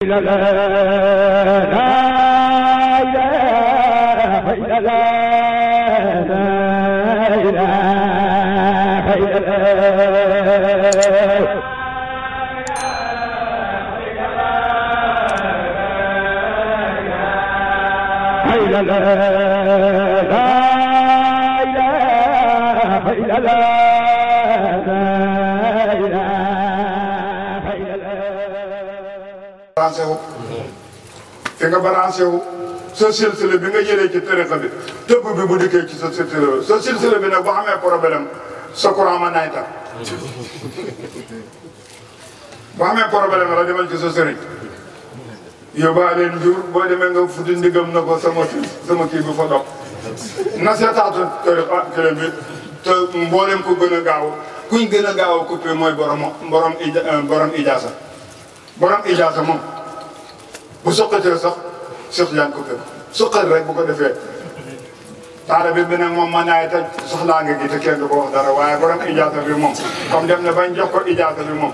la la la ilaha illallah la ilaha illallah la ilaha illallah fi nga balancé wu sa silsile bi nga jëlee ci tariqa bi tëbb bi bu dikkee ci sa silsile bi nag boo xamee problème sa courant mën naay tax boo xamee problème la demal ci sa sëriñ yóbbaale njur boo demee nga futi ndigam na ko sama kii bi fa dox na seetaatu tariqa kële bi te mboolem ko gën a gaaw kuñ gën a gaaw a coupé mooy borom ijaasa borom ijaasa moom bu soqatee sax Cheikh Tidiane ko kër soqal rek bu ko defee taalibe bi nag moom mën naa taj soxlaa nga gi te kenn du ko wax dara waaye borom ijaasa bi moom comme dem na bañ jox ko ijaasa bi moom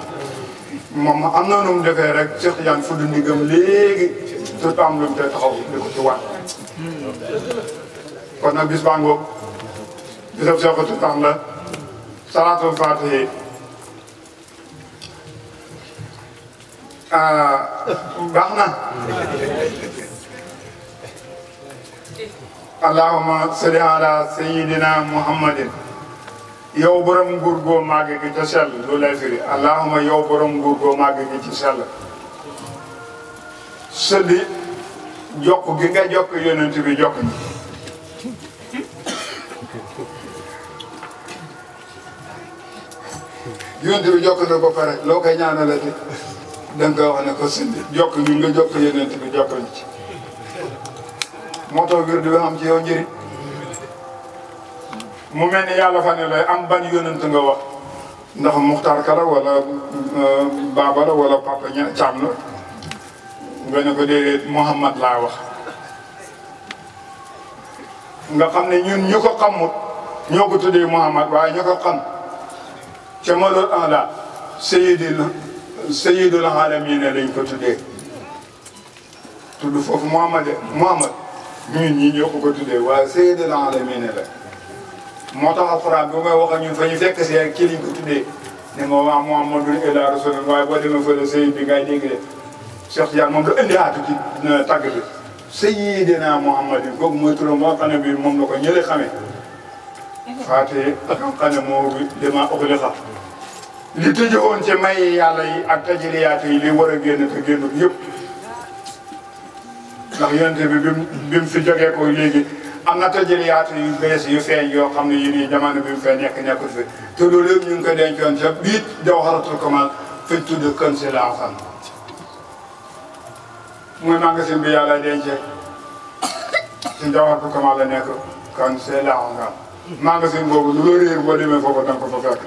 am na nu mu defee rek Cheikh Tidiane fudd ndigam léegi te am lu mu te taxaw di ko ci waat kon nag bis baa ngoog bisab Cheikh Tidiane la salaatul faatihi baax na allahumma salli ala sayyidina muhammadin yow borom nguur goo màgg gi ca sell lu lay firi allahumma yow borom nguur goo màgg gi ci sell sëlli jokk gi nga jokk yonent bi jokk ñi yonent bi jokk na ba pare loo koy ñaanalati da nga wax ne ko sëlli jokk gi nga jokk yonent bi jokk ñi ci moo tax wir di am ci yow njëriñ mu mel ni yàlla fa ne lay am ban yonent nga wax ndax Muxtaar Kala wala Baaba la wala Papa Caam la nga ne ko déedéet Muhammad laa wax nga xam ne ñun ñu ko xamut ñoo ko tuddee Muhammad waaye ñu ko xam ca malol ala sayyidul alamin lañ ko tuddee tudd foofu Muhammad ñun ñii ñoo ko tuddee waaye sayyidul alamin la moo tax alxuraan bi may wax ak ñun fa ñu fekk si ci liñ ko tuddee ne ma waa Muhammadun ila rasulun waaye boo demee fële sayyid bi ngay dégg de Cheikh Tidiane moom la indi aatu ci tàgg bi sayyidina Muhammadin kooku mooy turam moo xam ne bi moom la ko ñële xamee faate xam ne moo bi dama uxliqa li tëjowoon ci may yàlla yi ak tajriyaat yi li war a génn te génnul yëpp ndax yonente bi bi mu fi jógee ko léegi am na tajriyaat yu bees yu feeñ yoo xam ne yi nii jamono bi mu fee nekkul fi te loolu yëpp ñu ngi ko dencoon ca biit Jawharatul Kamal fañ tudd kën si laaxam mooy magasin bi yàlla dencee ci Jawharatul Kamal la nekk kën si laaxam magasin boobu lu la réer boo demee foofu danga ko fa fekk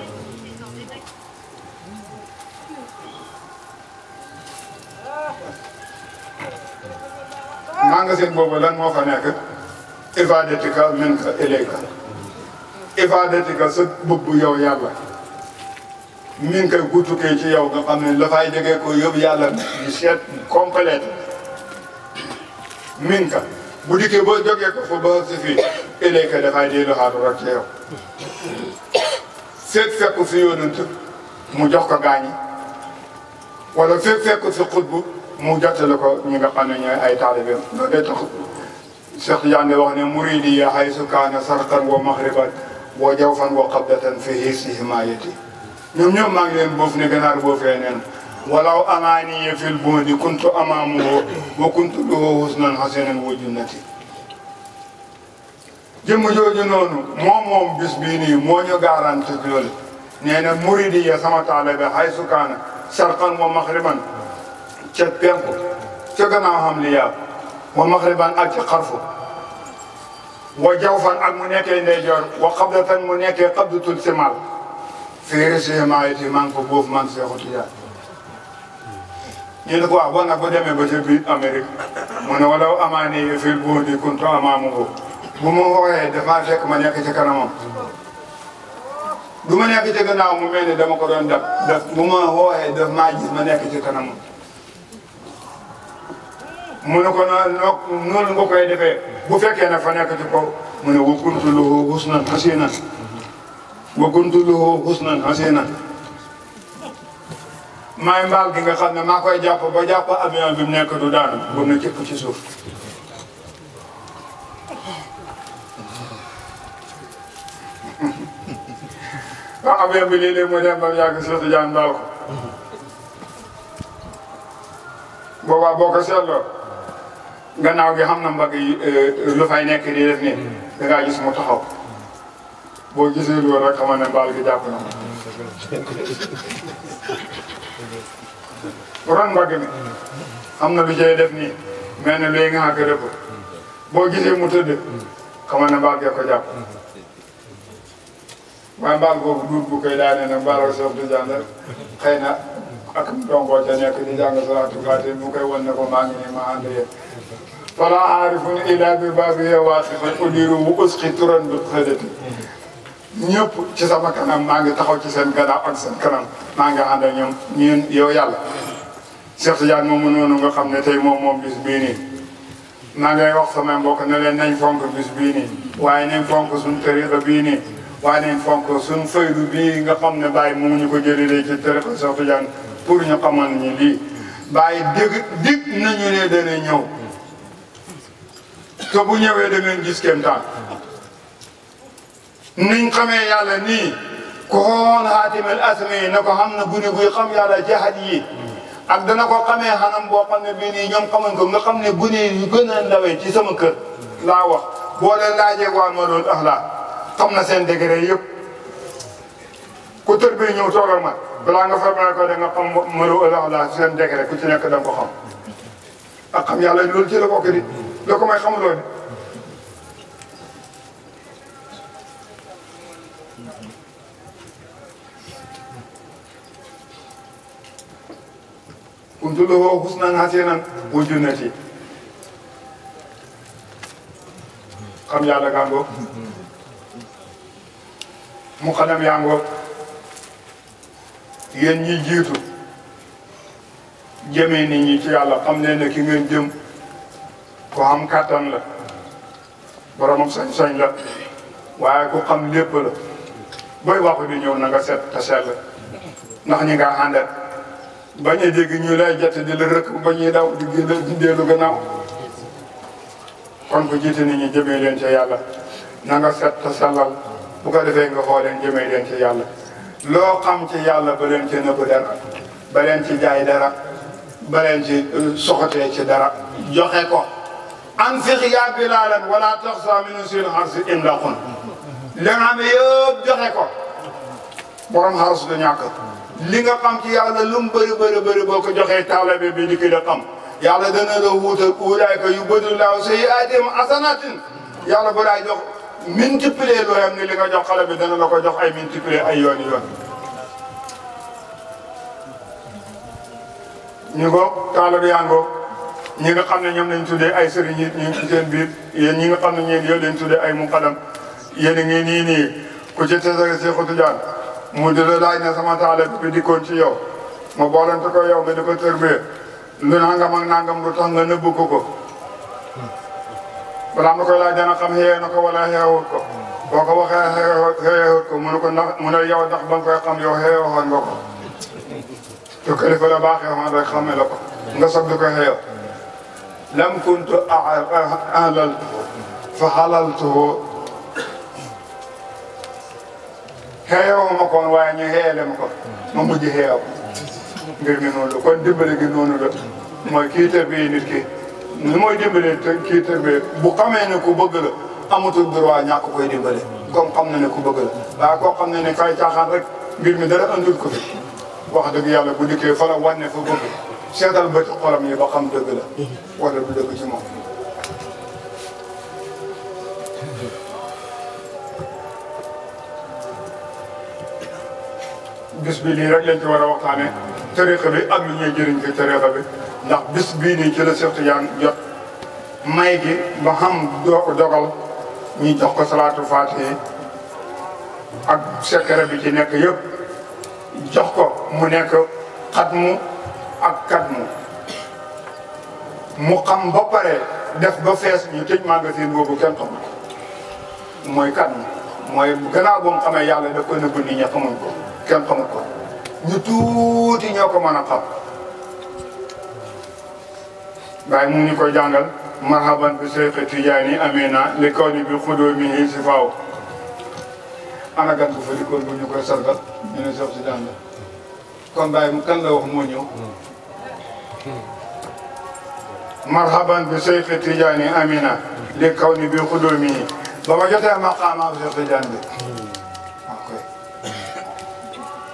magasin boobu lan moo fa nekk ifadatika minka ilayka ifadatika sa bëbb yow yàlla min koy gu tukkee ci yow nga xam ne la fay jógee ko yëpp yàlla di seet complète min ka bu dikkee boo jógee ko fa ba si fii ilayka dafay dellu xaatu rek ci yow fekk fi yonent mu jox ko gaañi wala fekk fi xutbu mu jottale ko ñi nga xam ne ñooy ay taalibeem loolu day tax Cheikh Tidiane wax ne muridi ya haysu kaana sarqan wa maghriban wa jawfan wa qabdatan fi hissi himayati ñoom ñoom maa ngi leen boof ne ganaar boo fee neen walaw amaaniya fil bundi kuntu amaamuhu wa kuntu lahu husnan hasanan wa junnati jëmm jooju noonu moom bis bii nii moo ñu garanti loolu nee na muridi ya sama taalibe haysu kaana sarqan wa maghriban ca penku ca gannaaw xam li yaa wa maghriban ak ci xarfu wa jawfan ak mu nekkee ndeyjoor wa qabdatan mu nekkee qabdatul simal féeri si himayati man ko boofu man Seexu Tijaan ñu ne ko waaw bon nag bu demee ba ca biir Amérique mu ne walaw amaani fil buudi kuntu amaamuhu bu ma waxee dafa fekk ma nekk ci kanamam du ma nekk ci gannaaw mu mel ni dama ko doon def bu ma waxee daf maa gis ma nekk ci kanamam mu ne ko noonu nga koy defee bu fekkee ne fa nekk ci kaw mu ne wa kuntu lahu husnan hasinan wa kuntu lahu husnan hasinan maay mbaal gi nga xam ne maa koy jàpp ba jàpp avion bi mu nekk du daanu ba na cëpp ci suuf waaw avion bi léeg-léeg mu dem ba mu yàgg Cheikh Tidiane mbaal ko boobaa boo ko seetloo gannaaw gi xam na mbagg yi lu fay nekk di def nii dangaa gis mu taxaw boo gisee loolu rek xamal ne mbaal gi jàpp na ron mbagg mi am na lu cay def nii mel ne luy nga xàkk rëbb boo gisee mu tëdd xamal ne mbaal gee ko jàpp waaye mbaal boobu duut bu koy daane nag mbaalal Cheikh Tidiane xëy na ak dongoo ca nekk di jàng salaatu faatiha mu koy wan ne ko maa ngi nii ma ànd yéen fala aarifun illa bi baabi waaqifan udiru wu usqi turan bi xëdati ñëpp ci sama kanam maa ngi taxaw ci seen gannaaw ak seen kanam maa ngi ànd ak ñoom ñun yow yàlla Cheikh Tidiane moomu noonu nga xam ne tey moom bis bii nii maa ngay wax sama mbokk ne leen nañ fonk bis bii nii waaye nañ fonk suñ tariqa bii nii waaye nañ fonk suñ faydu bii nga xam ne bàyyi mu ñu ko jëlee ci tariqa Cheikh Tidiane pour ñu xamal ni lii bàyyi dig nañu ne dana ñëw te bu ñëwee da ngeen gis kéemtaan niñ xamee yàlla nii ku xool xaatimel asmi na ko xam na gune guy xam yàlla jaxat yi ak dana ko xamee xanam boo xam ne bii nii ñoom xamuñ ko nga xam ne gune yu gën a ndawee ci sama kër laa wax boo leen laajee waa ma doon axlaa xam na seen degré yëpp ku tër bi ñëw toogal ma balaa nga formé ko da nga xam mëru axlaa seen degré ku ci nekk da nga ko xam ak xam yàlla loolu ci la bokk di la ko may xamuloo ni kuntu lahu husnan hasinan wa junnati xam yàlla gàngoo mu xanam yàngoo yéen ñi jiitu jëmee nit ñi ci yàlla xam leen ne ki ngeen jëm ko xam kàttan la boromam sañ-sañ la waaye ku xam lépp la booy waxu di ñëw na nga set te sell ndax ñi nga àndal bañ a dégg ñu lay jett di la rëkk ba ñuy daw di dellu gannaaw kon ko jiite nit ñi jëmee leen ci yàlla na nga set te sellal bu ko defee nga xooleen jëmee leen ci yàlla loo xam ci yàlla ba leen ci nëbb dara ba leen ci jaay dara ba leen ci soxotee ci dara joxe ko anfiq yaa bilaalan wala taxsa minu sil xarsi imlaqun li nga xam ne yëpp joxe ko borom xaras du ñàkk li nga xam ci yàlla lu mu bëri boo ko joxee taalibe bi di ki da xam yàlla dana la wuutal ulaayka yubadillahu sayyi'aatihim hasanatin yàlla bu laay jox multiplier loo xam ne li nga jox xale bi dana la ko jox ay multiplier ay yoon ñu ko taalibe yaa ngoo ñi nga xam ne ñoom lañ tuddee ay sëriñ yi ñu ci seen biir yéen ñi nga xam ne ñeen yow lañ tuddee ay muqaddam yéen a ngi nii ku ci tesare Cheikh Tidiane mu di la laaj ne sama taalibe bi dikkoon ci yow ma boolante ko yow nga di ko tërbee lu nangam ak nangam lu tax nga nëbbu ko balaa ma koy laaj dana xam xëyee na ko wala xeewut ko boo ko waxee xeewut ko mu ne ko ndax mu ne yow ndax ba nga koy xam yow xeewoon nga ko te kilifa la baaxee woon rek xame la ko nga soog di ko xeew lam kuntu ahlal fa halaltuhu xeewoo ma koon waaye ñu xeele ma ko ma mujj xeew mbir mi noonu la kon dimbale gi noonu la mooy kii tërbiyee nit ki ni mooy dimbalee te kii tërbiyee bu xamee ne ku bëgg la amatul droit ñàkk koy dimbale comme xam na ne ku bëgg la waaye koo xam ne ne kay caaxaan rek mbir mi dara andul ko fi wax dëgg yàlla bu dikkee fa la wàññe fa bëgg seetal bëti xolam yi ba xam dëgg la wala du dëgg ci moom bis bi lii rek lañ ci war a waxtaane tariqa bi ak lu ñuy jëriñ ci tariqa bi ndax bis bii nii ci la Cheikh Tidiane jot may gi ba xam dogal ñu jox ko salaatu faatihi ak secret bi ci nekk yëpp jox ko mu nekk xatmu ak katmu mu xam ba pare def ba fees ñu tëj magasin boobu kenn xamul mooy kan mooy gannaaw ba mu xamee yàlla daf ko nëbb nit ñi xamuñ ko kenn xamul ko ñu tuuti ñoo ko mën a xam waaye mu ngi ñu koy jàngal marhaban bi Cheikh Tidiane Amina li kaw ni bi xudoo mi yi si faaw ana gan bu fa dikkoon bu ñu koy sargal ñu ne Cheikh Tidiane la kon bàyyi mu kan la wax moo ñëw marhaban bi Cheikh Tidiane Amina li kaw ni bi xudoo mi yi ba ma jotee maqaamaam Cheikh Tidiane bi ok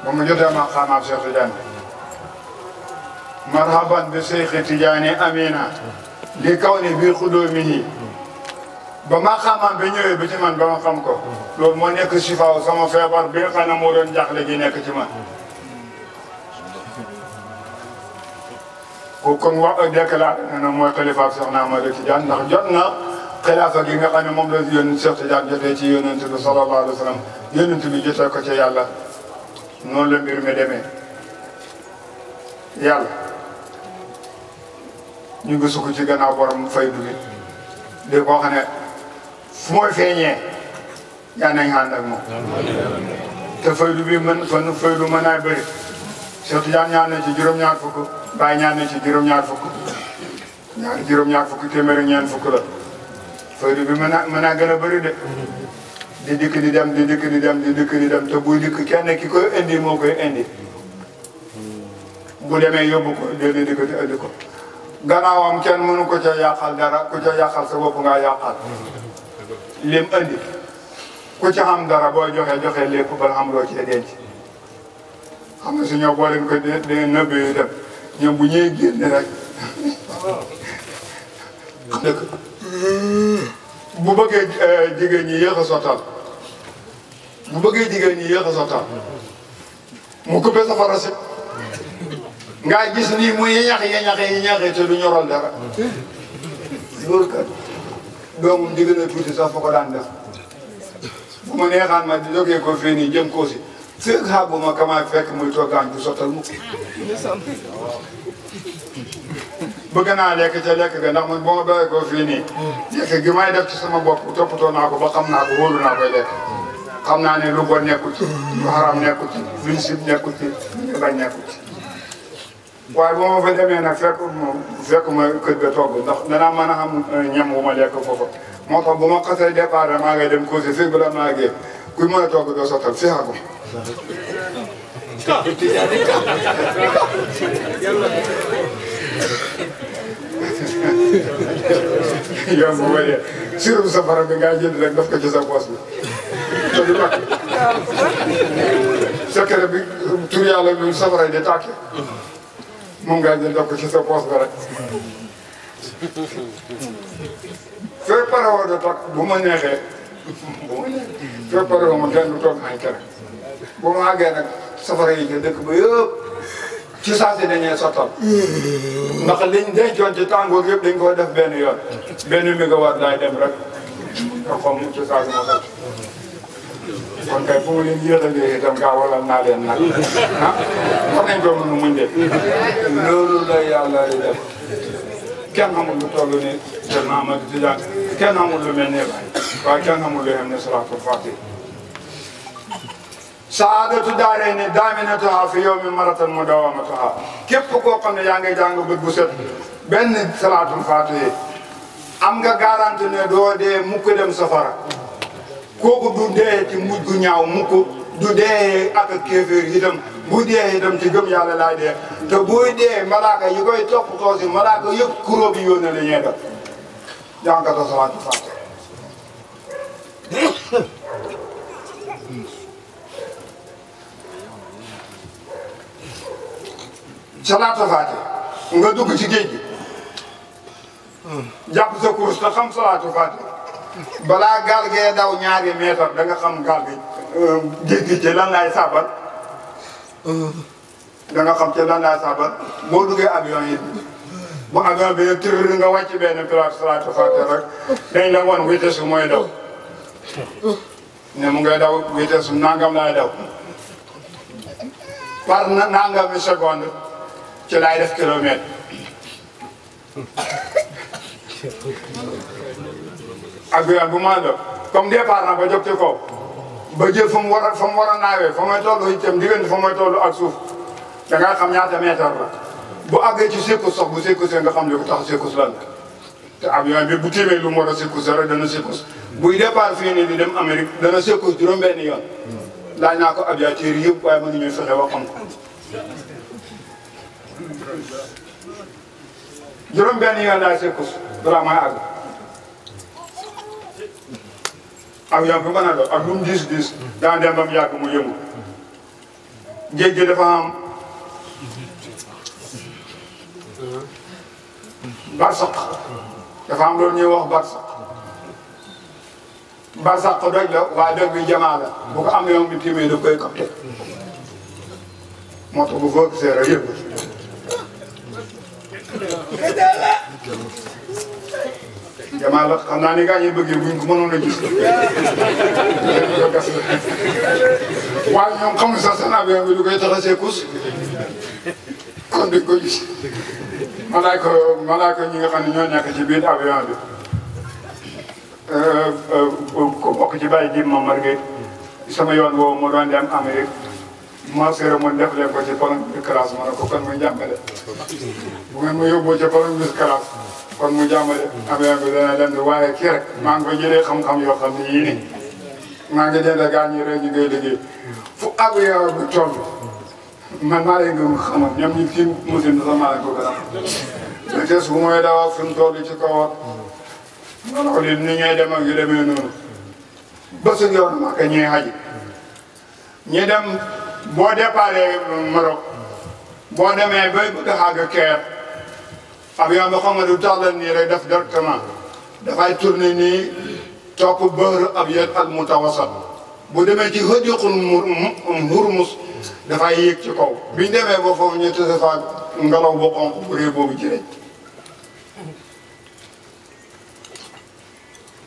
ba ma jotee maqaamaam Cheikh Tidiane bi marhaban bi Cheikh Tidiane Amina li kaw ni bii xudoo mi yi ba maqaamaam bi ñëwee bi ci man ba ma xam ko loolu moo nekk sifaaw sama feebar bi nga xam ne moo doon jaxle gi nekk ci man ko kon wax déclaré na mooy xalifa Cheikh Ahmad Tidiane ndax jot na xilaafa gi nga xam ne moom la yónni Cheikh Tidiane jotee ci yonent bi sallallahu alayhi wa sallam yonent bi jotee ko ci yàlla noonu la mbir mi demee yàlla ñu ngi sukk ci gannaaw borom faydu bi di ko xam ne fu mooy feeñee yaa nañ ànd ak moom te faydu bi fan faydu mën naa bëri Cheikh Tidiane ñaan na ci juróom-ñaar fukk Baye ñaan na ci juróom-ñaar fukk ñaari juróom-ñaar fukk téeméer ak ñeent fukk la faydu bi mën naa gën a bëri de di dikk di dem di dikk di dem di dikk di dem te buy dikk kenn ki koy indi moo koy indi bu demee yóbbu ko déedéet di ko di indi ko gannaawam kenn mënu ko ca yàqal dara ku ca yàqal sa bopp ngaa yàqal lim indi ku ca xam dara boo joxe lépp bala xam loo cee denc xam nga su ñëw boo leen ko de nëbbee dem ñoom bu ñëwee génne rek dëkk bu bëggee jigéen ñi yéex a sottal bu bëggee jigéen ñi yéex a sottal mu coupé safara si nga gis nii muy yeñaxee te du ñoral dara loolu kat doomu jigéen a tuuti sax fa ko daan def bu ma neexaan ma di jógee ko fii nii jëm koo si fekk xaabu ma kamaay fekk muy toggaan du sottal mu bëgg naa lekk ca lekk ga ndax man boo ma bàyyi ko fii nii lekk gi may def ci sama bopp toppatoo naa ko ba xam naa ko wóolu naa koy lekk xam naa ne lu bon nekkul ci lu haram nekkul ci luñ sib nekkul ci lu bañ nekkul ci waaye boo ma fa demee nag fekk ma kër ga togg ndax danaa mën a xam ñam wu ma lekk foofa moo tax bu ma xasee départ maa ngay dem cause fii bala maa gee kuy mën a togg doo sottal fi xagu yow bu wëree sirum safara bi ngaa jënd rek daf ko ci sa poos bi te du takk secret bi tur yàlla bi safara di tàkke moom ngaa jël daf ko ci sa poos ba rek fekk pare woo de takk bu ma neexee fekk pare woo ma kenn du toog añ kere bu ma àggee nag safara yi ci dëkk ba yëpp ci saa si dañuy sottal ndax liñ dencoon ci tàngoor yëpp dañ ko def benn yoon benn mégawatt laay dem rek nga xom ci saa si ma sot kon kay fu mu leen yéexalee itam gaa walal naa leen nag ah war nañ ko mën a muñ de loolu la yàlla di def kenn xamul lu toll ni Cheikh Ahmad Tidiane kenn xamul lu mel ne Baye waaye kenn xamul lu xam ne salaatul fatih saadatu daaree ni daaminatuha fi yawmi maratan mudawamatuha képp koo xam ne yaa ngi jàng bët bu set benn salaatul fatih am nga garanti ne doo dee mukk dem safara kooku du dee ci mujj gu ñaaw mukk du dee ak kéeféer itam bu dee itam ci gëm yàlla laay dee te buy dee malaaka yi koy toppatoo si malaaka yëpp kuró bi yónnee la ñuy def jàngata salaatul fatih salaatul fatih nga dugg ci géej gi jàpp sa course te xam salaatul fatih balaa gaal gee daw ñaari mètre da nga xam gaal gi géej gi ci lan laay saabal da nga xam ci lan laay saabal boo duggee avion yi bu avion bi ne tër nga wàcc benn pilote salaatul fatih rek dañ la won vitesse su mooy daw ne mu ngay daw vitesse su nangam laay daw par nangami seconde ci laay def kilomètre avion bu ma la comme départ na ba jóg ci kaw ba jël fa mu war a naawee fa may toll itam diggante fa may toll ak suuf da ngaa xam ñaata mètre la bu àggee ci secours sax bu secousé nga xam li ko tax secours lan te avion bi bu tiimee lu mu war a secousé rek dana secours buy départ fii nii di dem Amérique dana secours juróom-benn yoon laaj naa ko aviateurs yëpp waaye mënuñu fexe ba xam ko juróom-benn yoon laay secours balaa may àgg avion bi mën a doon ak lu mu diis daan dem ba mu yàgg mu yëngu géej gi dafa am barsaq dafa am loolu ñuy wax barsaq barsaq doj la waaye doj bi jamaa la bu ko am yoon bi tiimee da koy capté moo tax bu foo gisee rek yëngu jamaa la xam naa ni gaa ñi bëggee buñ ko mënoon a gis waaye ñoom xamuñ sax seen avion bi du koy tax a secours kon duñ ko gis malaaka ñi nga xam ne ñoo nekk ci biir avion bi ku bokk ci bàyyi jim ma margé sama yoon woowu moo doon dem Amérique ma cérémonie def leen ko ci première classe ma ne ko kon muy jàmbale bu ngeen ma yóbboo ci première classe kon mu jàmbale avion bi dana dem waaye kii rek maa ngi ko jëlee xam-xam yoo xam ne yii nii maa ngi dend gaa ñi rek ñu ngay liggéey fu avion bi toll man maa leen gën a xamal ñoom ñi ci machine bi sax maa leen ko gën a xam le tes bu mooy dawal fi mu toll ci kawar non li ni ñuy dem ak yu demee noonu ba su yoon ma ka ñuy xaji ñi dem boo déparé Maroc boo demee bay bëgg a xàgg Caire avion bi xam nga du tàllal nii rek def directement dafay tourner nii topp Bahr Abyad al Mutawassat bu demee ci Hadiqul Hurmus dafay yéeg ci kaw biñ demee ba foofu ñu tase fa ngelaw bu xonq bu réer boobu ci lañ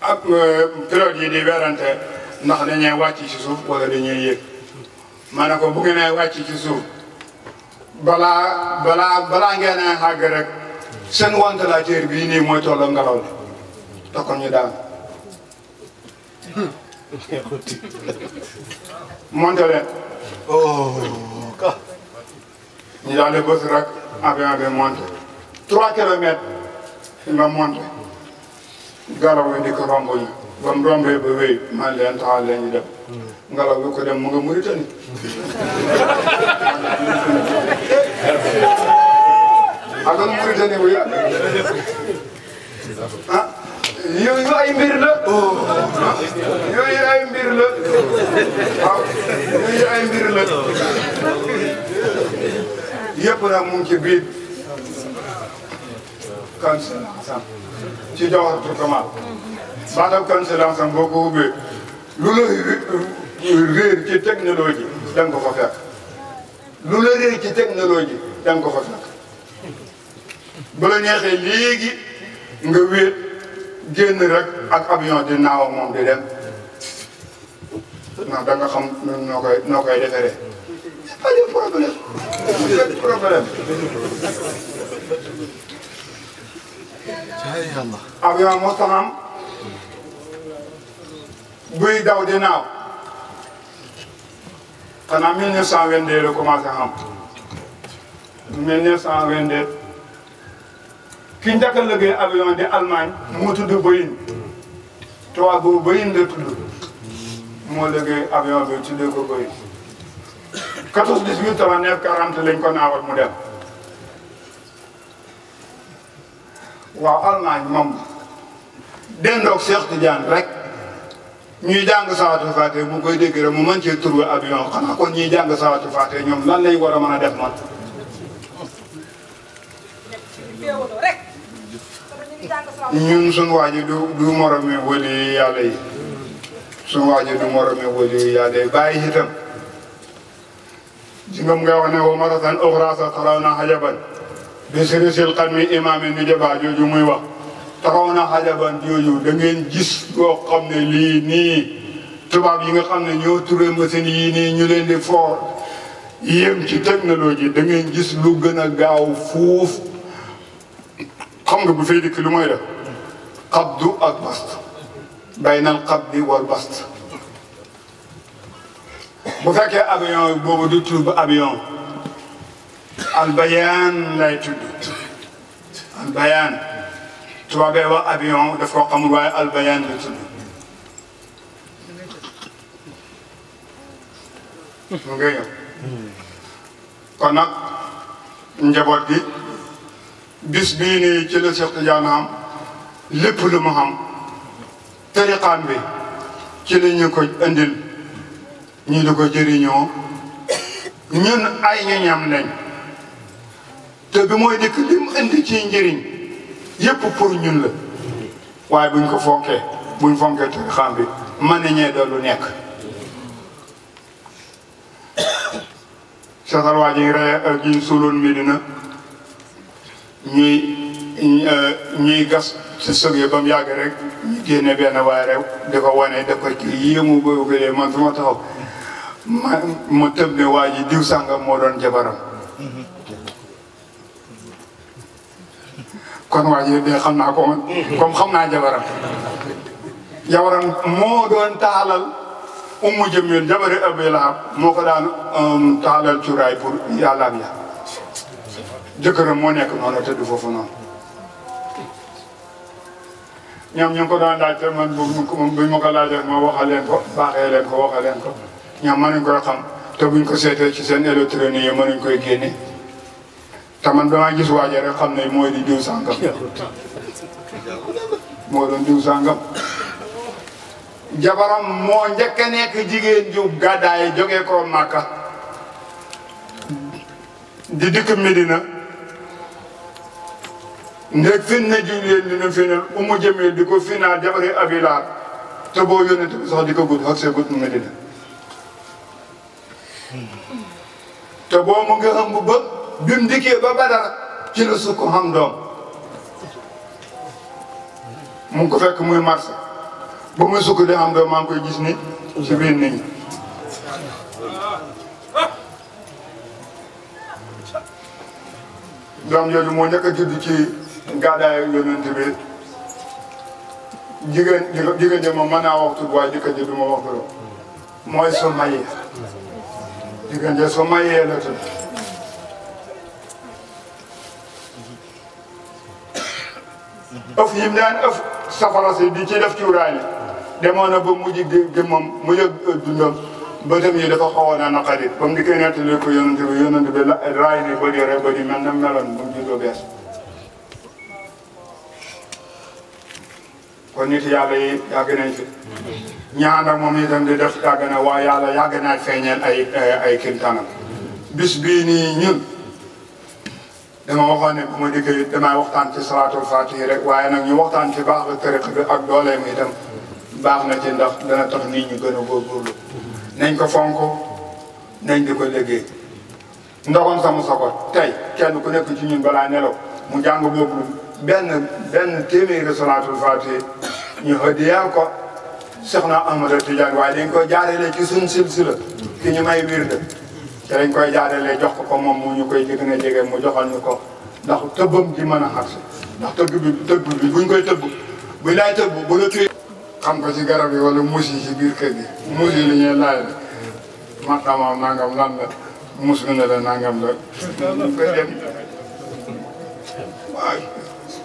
ak pilote yi di werante ndax dañuy wàcc ci suuf wala dañuy yéeg ma ne ko bu ngeen wàcc ci suuf balaa ngeen a xàgg rek seen ventilateur bii nii mooy tolloo ngelaw li te kon ñu daan monté leen ñu daal di bës rek avion bi monté 3 kilomètres nga monté ngelaw li di ko romb ñu ba mu rombee ba wéy man leen taxal leen ñu dem ngelaw bi ko dem mu nga Mauritanie ak Mauritanie bu yàgg ah yooyu ay mbir la yooyu ay mbir la waaw yooyu ay mbir la yëpp nag mu ngi ci biir Kanzul ci Jawharatul Kamal baatam Kanzul boo ko ubbee lu la réer ci technologie da nga ko fa fekk lu la réer ci technologie da nga ko fa fekk bu la neexee léegi nga wéet génn rek ak avion di naaw ak moom di dem ndax da nga xam noo koy defaree pas de problème pas de problème avion moo tax am buy daw di naaw xanaa 1922 la commencé xam 1922 ki njëkk a liggéey avion di Allemagne moo tudd Boeing tubaab boobu Boeing la tudd moo liggéey avion bi tuddee ko Boeing 14 18 39 40 lañ ko naawal mu dem waaw Allemagne moom dendoog Cheikh Tidiane rek ñuy jàng Salatul Faatiha mu koy dégg rek mu mën cee trouvé avion xanaa kon ñuy jàng Salatul Faatiha ñoom lan lañ war a mën a def man ñun suñu waa ji du moromi wali yàlla yi suñu waa ji du moromi wali yàlla yi bàyyi itam si nga mu nga wax ne wa maratan uxra sa taxaw na xajaban bi sirisil xadmi imaami nu jaba jooju muy wax taxaw na xajaban jooju da ngeen gis loo xam ne lii nii tubaab yi nga xam ne ñoo turé machine yii nii ñu leen di foor yéem ci technologie da ngeen gis lu gën a gaaw fuuf xam nga bu fay dikk lu mooy def qabdu ak bast baynal qabdi wal bast bu fekkee avion boobu du tudd avion albayaan lay tudd albayaan tubaabee wax avion daf ko xamul waaye albayaan la tudd mu ngi ñëw kon nag njaboot gi bis bii nii ci la Cheikh Tidiane xam lépp lu mu xam tariqaam bi ci la ñu ko indil ñu di ko jëriñoo ñun ay ñoñam lañ te bi mooy dikk li mu indi ci njëriñ yépp pour ñun la waaye buñ ko fonkee tariqaam bi mën nañee doon lu nekk seetal waa ji rey ji suuloon Medina ñuy gas ci sëg yi ba mu yàgg rek ñu génne benn waaye rek di ko wane da ko kii yéemu bëgg man fi ma taxaw ma tëb ne waa ji diw sàngam moo doon jabaram kon waa ji de xam naa ko comme xam naa jabaram moo doon taalal Ummu Jamil jabari Abi Lahab moo ko daan taalal cuuraay pour yàllaam ya jëkkëram moo nekk noonu tëdd foofu noonu ñoom ñu ngi ko daan laaj te man buñ ma ko laajee ma waxal leen ko baaxee leen ko waxal leen ko ñoom mënuñ koy xam te buñ ko seetee ci seen électronique yi mënuñ koy génne te man damaa gis waaje rek xam ne mooy di diw sàngam moo doon diw sàngam jabaram moo njëkk a nekk jigéen ju gàddaay jógee ko Màkka di dikk Medina ndeg fin na jigéen dina final Ummu Jamil di ko final jabari Abi Lahab te boo yónnee bi sax di ko gudd ak see gudd Medina te boo mu ngi ëmb ba bi mu dikkee ba Badar ci la sukk xam doom mu ngi ko fekk muy marché ba muy sukk di xam doom maa ngi koy gis ni ci biir nit ñi doom jooju moo njëkk a judd ci gàddaay yonent bi jigéen ji moom mën naa wax tudd waaye jëkkër ji du ma wax tudd mooy Sumayya jigéen ji Sumayya la tudd ëf yi mu daan ëf safara si di ci def cuuraay li demoon na ba mujj jëmmam mu yëg dundam bëtam yi dafa xawoon a naqari ba mu di koy nettali ko yonent bi raay ni bëri rek bëri mel na meloon bu mu juddoo bees kon nit yàlla yi yàgg nañ fi ñaan ak moom itam di def yàgg na waaye yàlla yàgg naa feeñeel ay kimtanam bis bii nii ñun dama waxoon ne bu ma dikkee damay waxtaan ci salaatul fatihi rek waaye nag ñu waxtaan ci baax la tariqa bi ak dooleem itam baax na ci ndax dana tax nit ñi gën a góorgóorlu nañ ko fonk nañ di ko liggéey ndoxoon sama soko tey kenn ku nekk ci ñun balaa nelaw mu jàng boobu benn téeméeri salaatul fatihi ñu hëdiyal ko Soxna Ahmada Tidiane waaye dañ koy jaarelee ci suñ silsila ki ñu may wirde te dañ koy jaarelee jox ko moom mu ñu koy gën a jege mu joxal ñu ko ndax tëbbam ji mën a xarsi ndax tëgg bi buñ koy tëbb buñ laay tëbb bu la tuy xam ko ci garab yi wala muus yi ci biir kër gi muus yi li ñuy laaj la maxtamam nangam lan la muus mi ne la nangam la koy dem waaw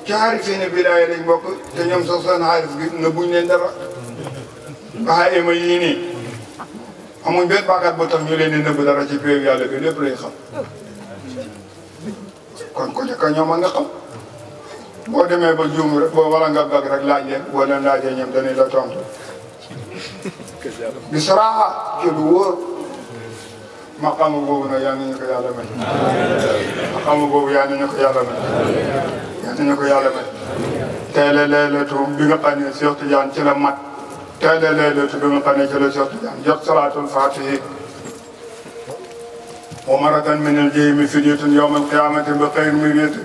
caari fii ne bilaay lañ bokk te ñoom sax seen xaalis gi na buñ leen dara baxaa éma yii nii amuñ benn bàkkaat boo tax ñu leen di nëbb dara ci péew yàlla bi lépp lañ xam kon ko jëkka ñoom a nga xam boo demee ba juum rek boo wala nga bag rek laaj leen boo leen laajee ñoom dañuy la tontu bi saraaxa ci lu wóor maqaama boobu nag yal nañu ko yàlla may maqaama boobu yal nañu ko yàlla may yal nañu ko yàlla may tey la leelatu bi nga xam ne Cheikh Tidiane ci la mat tey la leelatu bi nga xam ne ci la Cheikh Tidiane jot salaatul fatihi wa maratan min al-jahimi fidyatun yawma al-qiyamati bi xayri miriyati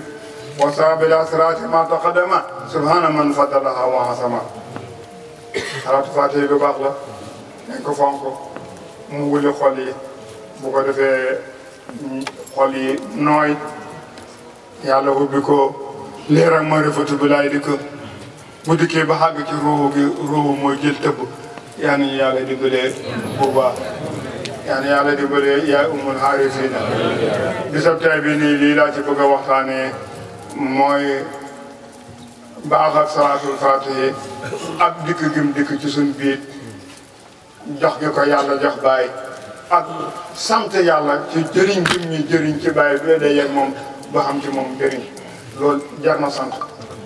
wa saabil asraati ma taqaddama subhana man faddalaha wa hasama salaatul fatihi lu baax la nañ ko fonk mu wuli xol yi bu ko defee xol yi nooy yàlla ubbi ko leer ak marifatu bi laay di ko bu dikkee ba xàgg ci ruuhu mooy jël tëbb yaa nañu yàlla dimbalee bu baax yaa na yàlla dimbalee yaay umul xaarisiina bisab tey bi nii lii laa ci bëgg a waxtaanee mooy baax ak salaatul faatihi ak dikk gim dikk ci suñ biir jox gi ko yàlla jox bàyyi ak sant yàlla ci jëriñ gim ñu jëriñ ci bàyyi bi dajeeg moom ba xam ci moom jëriñ loolu jar na sant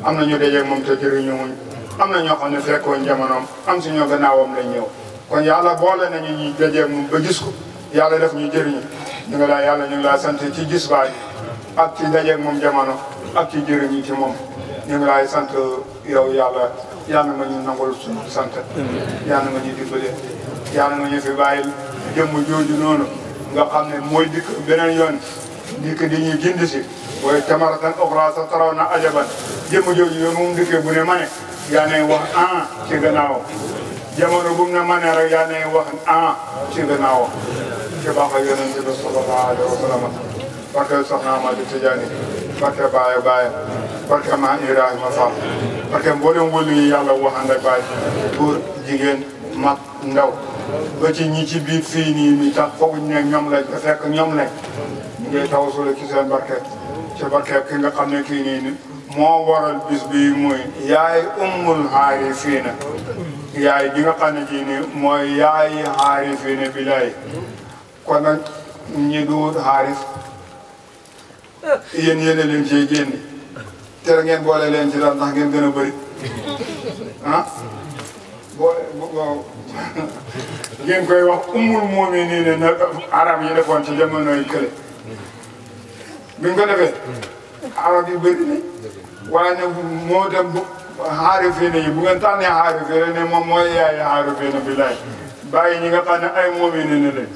am na ñu dajeeg moom te jëriñu muñ am na ñoo xam ne fekkoon jamonoom am si ñoo gannaawam lañ ñëw kon yàlla boole nañu ñuy dajeeg moom ba gis ko yàlla def ñu jëriñu ñu ngi laa yàlla ñu ngi laa sant ci gis baay ak ci dajeeg moom jamono ak ci jëriñu ci moom ñu ngi laay sant yow yàlla yàlla nga ñu nangul suñu sant yàlla nga ñu dimbale yàlla nga ñu fi bàyyil jëmm jooju noonu nga xam ne mooy dikk beneen yoon dikk di ñuy gindi si waaye tamaratan oxra sa taraw na ajaban jëmm jooju yoon moom dikkee bu ne ma ne yaa ne wax ci gannaaw jamono bu mu ne ma ne rek yaa ne wax ci gannaaw ci baax ak yonent bi sallallahu alayhi wa sallam barke soxna Amady Tidiane barke Baye barke ma Ibrahima Fall barke mboolem wëlu yi yàlla waxand ak Baye góor jigéen mag ndaw ba ci ñi ci biir fii nii tax fooguñ ne ñoom lañ ko fekk ñoom lañ ñu ngi tawassul ci seen barke ci barke ki nga xam ne kii nii moo waral bis bi muy yaay ummul xaarifiina yaay ji nga xam ne kii nii mooy yaay xaarifiina bilaay kon nag ñi duut xaarif yéen yéene leen ciy génn te ngeen boole leen ci daal ndax ngeen gën a bëri ngeen koy wax ummul mu'miniina nag arab yi defoon ci jamonoy kële biñ ko defee arab yi bëri nañ waaye nag moo dem xaarifiina yi bu ngeen tànnee xaarifiina ne moom mooy yaay xaarifiina billaay bàyyi ñi nga xam ne ay mu'miniina lañ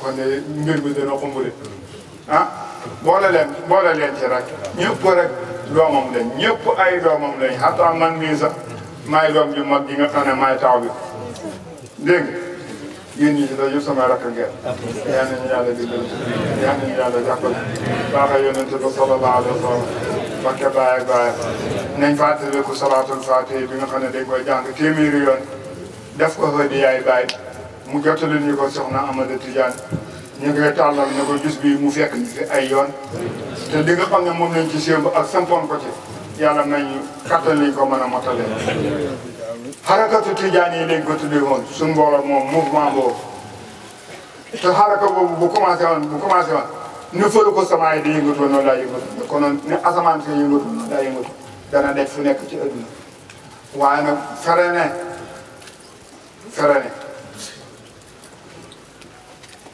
kon de mbir bi dana xumbali boole leen ci rek ñëpp rek doomam lañ ñëpp ay doomam lañ xataa man mii sax maay doom ju mag ji nga xam ne maay taw bi dégg nga yéen ñi ci daje sama rakk ngeen yaa nañu yàlla dimbali yaa nañu yàlla jàppale baax a yonente ba sallallahu alayhi wa sallam barke Baye ak Baye nañ fàttaliku salaatul faatihi bi nga xam ne dañ koy jàng téeméeri yoon def ko fa di yaay Baye mu jottali ñu ko soxna Amady Tidiane ñu ngi tàllal ne ko gis bi mu fekk ñu fi ay yoon te li nga xam ne moom lañ ci sémb ak santoon ko ci yàlla nañu kattan lañ ko mën a motale xarakatu Tidiane yi lañ ko tuddee woon suñu mbooloo moom mouvement boobu te xaraka boobu bu commencé woon ne fëlu ko sama yi di yëngatu noonu laa yëngatu konoon ne asamaan si yëngatu noonu laa yëngatu dana def fu nekk ci adduna waaye nag fere ne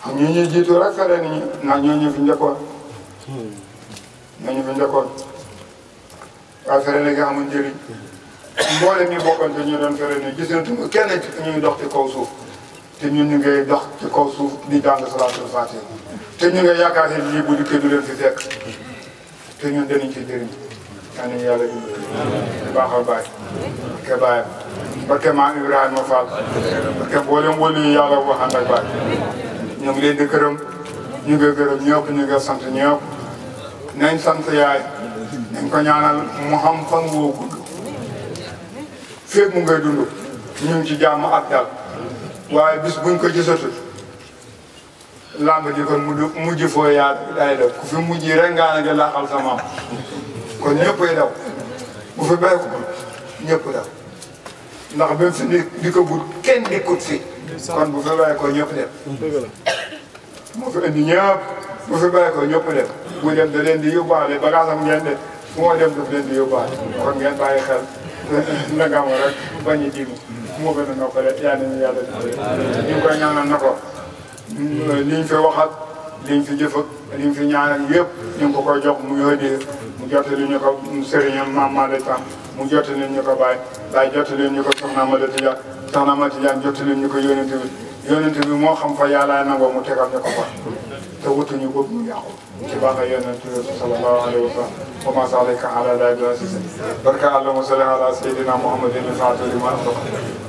xam ñu ñuy jiitu rek fere ni ndax ñoo fi njëkkoon waaye fere ne nga xamul njëriñ mboolem ñu bokkante ñu doon fere ne gisantuma kenn ñuy dox ci kaw suuf te ñun ñu ngay dox ci kaw suuf di jàng salaatul faatiha te ñu nga yaakaar ne lii bu dikkee du leen fi fekk te ñun danañ ci jëriñ yaa nañu yàlla di baaxal Baye ke Baye barke maam Ibrahima Fall barke mboolem wëlu yi yàlla waxand ak Baye ñu ngi leen di gërëm ñu ngi gërëm ñëpp ñu ngi sant ñëpp nañ sant yaay nañ ko ñaanal mu xam fan woo gudd fépp mu ngay dund ñu ngi ci jàmm ak dal waaye bis buñ ko gisatul lamb ji kon mujj foo yaa day def ku fi mujj rek ngaa nga laaxal sa maam kon ñëppay daw bu fi béy ko ñëpp daw ndax ba fi di ko but kenn dikkut fi kon bu fi béy ko ñëpp dem moo fi indi ñëpp bu fi béy ko ñëpp dem bu dem da leen di yóbbaale bagaasam ngeen de fu moo dem daf leen di yóbbaale kon ngeen bàyyi xel nangam rek bañ a jiimu moo gën a noppale yaa nañu yàlla ñu ngi koy ñaanal na ko liñ fi waxat liñ fi jëf ak liñ fi ñaanal yëpp ñu ngi ko koy jox mu yóodee mu jottali ñu ko sëriñam maam Malick Tam mu jottali ñu ko Baye jottali ñu ko soxna Amady Tidiane jottali ñu ko yónent bi moo xam fa yàlla nangoo mu tegal ñu ko fa te wutuñu bëgg mu yàqu ci baax ak yonent bi sallallahu alayhi wa sallam wa ma salika ala la bi asisi barka allahumma salli ala sayyidina muhammadin al-fatih lima ughliqa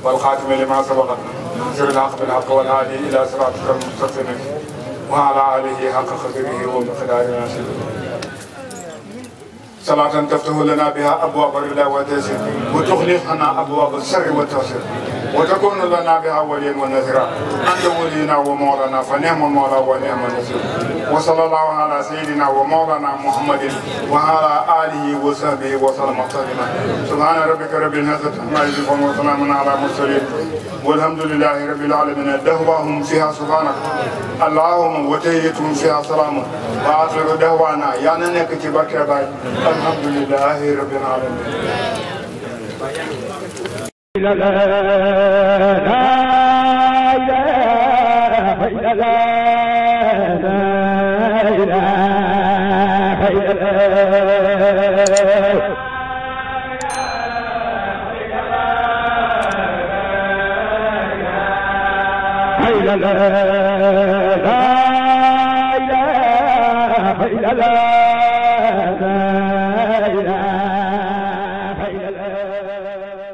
wal khatim lima sabaqa siril haqq bil haqq wal hadi ila siratika al-mustaqim wa ala alihi haqqa qadrihi wa miqdarihi صلاة تفتح لنا بها أبواب الرضا والتيسير وتغلق عنا أبواب الشر والتعسير وتكون لنا بها وليا ونذيرا أنت ولينا ومولانا فنعم المولى ونعم النصير وصلى الله على سيدنا ومولانا محمد وعلى آله وصحبه وسلم تسليما سبحان ربك رب العزة عما يصفون وسلام على المرسلين والحمد لله رب العالمين دعواهم فيها سبحانك اللهم وتحيتهم فيها سلام وآخر دعوانا يا ننك تبارك الحمد لله رب العالمين. لا لا لا إله إلا الله لا إله إلا الله لا لا لا إله إلا الله لا إله إلا الله